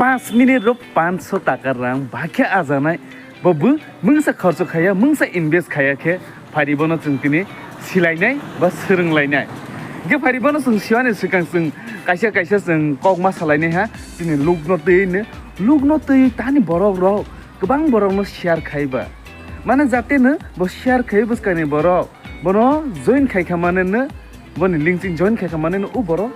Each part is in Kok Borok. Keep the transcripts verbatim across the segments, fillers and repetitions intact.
Panch minute rok panch sho taka rang bahai khe ajanai. Bo bo mungsa khorcho khaya, mungsa invest khaya khe phari bono chwng tini silainai ba swrwnglainai. Hingkhe phari bono chwng siwani swkang chwng kaisa kaisa chwng kok ma salainai ha, chini lukno twi no, lukno twi tani borok rok kwbang borokno share khaiba. Mane jate no bo share khaiwi bwskangni borok bono join khai kha mane no, boni link ching join khai kha mane no, o borok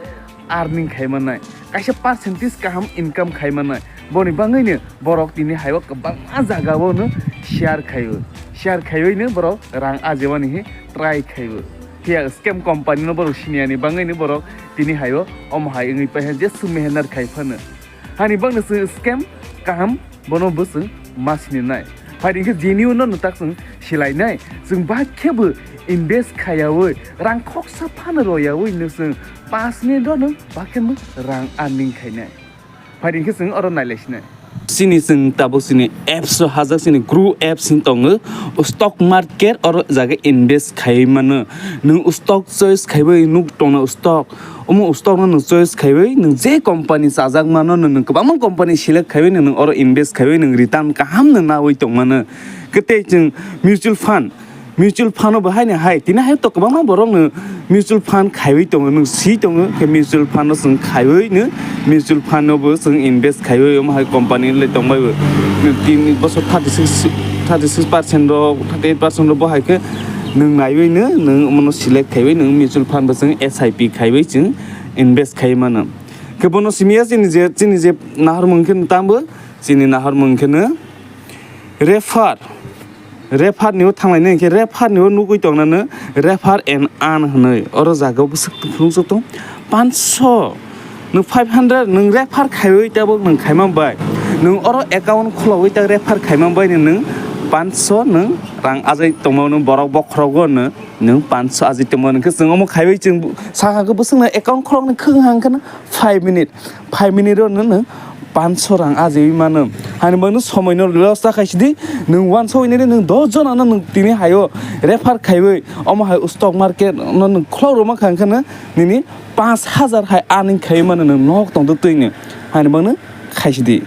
earning khai mannai, kaisa percentage kaham income khai mannai. Boni bangwi no borok tini hai o kwbangma jaga o no share khai o, share khaiwi no borok rang ajewani hi try khai o. Phiya scam company no borok siniya ni bangwi no borok tini hai o omo hai wngwi pai ha, jesu mehenat khai phano. Hani bangno chwng scam kaham, bono bo chwng ma sininai. Phai hwnkhe genuine no nwtak chwng silainai. Chwng bahai khe bo invest khayawi, rang khoksa phano royawi no chwng panch minute no bahai khe bo rang earning khainai. Phai hwnkhe chwng oro nailaisinai. Chini chwng tabuk chini apps o hajak, chini Groww apps hin tongo, stock market oro jaga invest khaiwi mano. Nwng stock choice khaiwi nuk tongna stock, omo stock no nwng choice khaiwi nwng je company chajakmano nwng, nwng kwbangma company select khaiwi nwng, nwng oro invest khaiwi nwng return kaham nwng nawi tongmano. Khe tei chwng mutual fund, mutual fund o bo haino hai, tini hai to kwbangma borok no mutual fund khaiwi tongo, nwng si tongo, khe mutual fund o chwng khaiwi no, mutual fund o bo chwng invest khaiwi omo hai company le tongbai bo. Tini bosor thirty six, thirty six percent rok, thirty eight percent rok bo hai khe nwng naiwi no, nwng omo no select khaiwi nwng mutual fund bo chwng S I P khaiwi chwng invest khai mano. Khe bono simi ya chini je, chini je nahar mung khe tambo, chini nahar mung khe no refer, refer ni o thanglai nai khe refer ni o nugwi tong nano refer and earn hwnwi. Oro jaga o bwswk phunuk jok tong panch sho, nwng five hundred nwng refer khaiwi tabuk nwng khaima bai, nwng oro account khulogwi ta refer khaima bai ni nwng panch sho nwng rang ajai tongma nwng borok bokhorogo no. Nwng panch sho ajai tongma nwng khe chwng omo khaiwi chwng sakha khe bwswk no account khuloknwi khwng hang khe no five minute, five minute o nwng panch sho rang ajaiwi mano. Hani bagwi nwng somoi no loss ta khai sidi, nwng uansuk nini nwng dos jona no nwng tini hai o refer khaiwi omo hai stock market no nwng khulok rwma kha hwn khe no nini panch hajar hai earning khaiwi mano nwng nok tong twi no. Hani bagwi nwng khai sidi.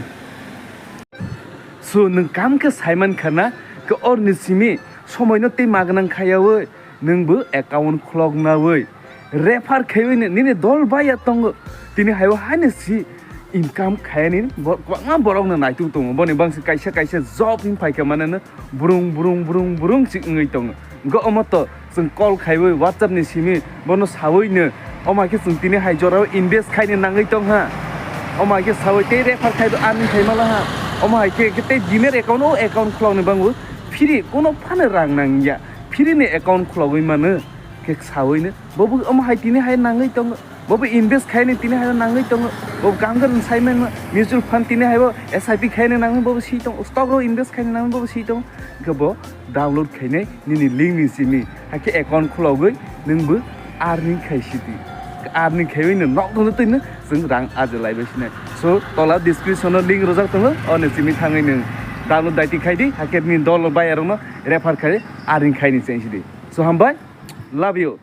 So nwng kam khe saiman khana khe orni simi somoi no tei magnang khayawi nwng bo account khulok nawi refer khaiwi nini dol baya tongo. Tini hai o haino si income khayani bo-, kwbangma borok no naitung tongo. Boni bangsi kaisa kaisa job hin phaikha mane no brung brung brung brung si wngwi tongo. Go omo to chwng call khaiwi WhatsApp ni simi bono sawi no, omo hai khe chwng tini hai jorao invest khaini nangwi tong ha. Omo hai khe sawi tei refer khai do earning khai mala ha. Omo hai khe, khe tei Gmail account o account khulokni bango free, kono phano rang nang ya, free ni account khulogwi mano. Khe sawi no bobo omo hai tini hai nangwi tongo, bobo invest khaini tini hai nangwi tongo, bobo kangar sai mano mutual fund tini hai bo S I P khaini nangwi bobo si tongo, stock ro invest khaini nangwi bobo si tongo. Khe bo download khainai nini link ni simi, hakhe account khulogwi nwngbo earning khai sidi. Earning khaiwi no nok no twi no chwng rang aje laibai sinai. So tola description o link rwjak tongo, o ni simi thangwi nwng download daiti khai di, hakhe nini dol bai rok no refer khai earning khai ni cheng sidi. So hambai, love you.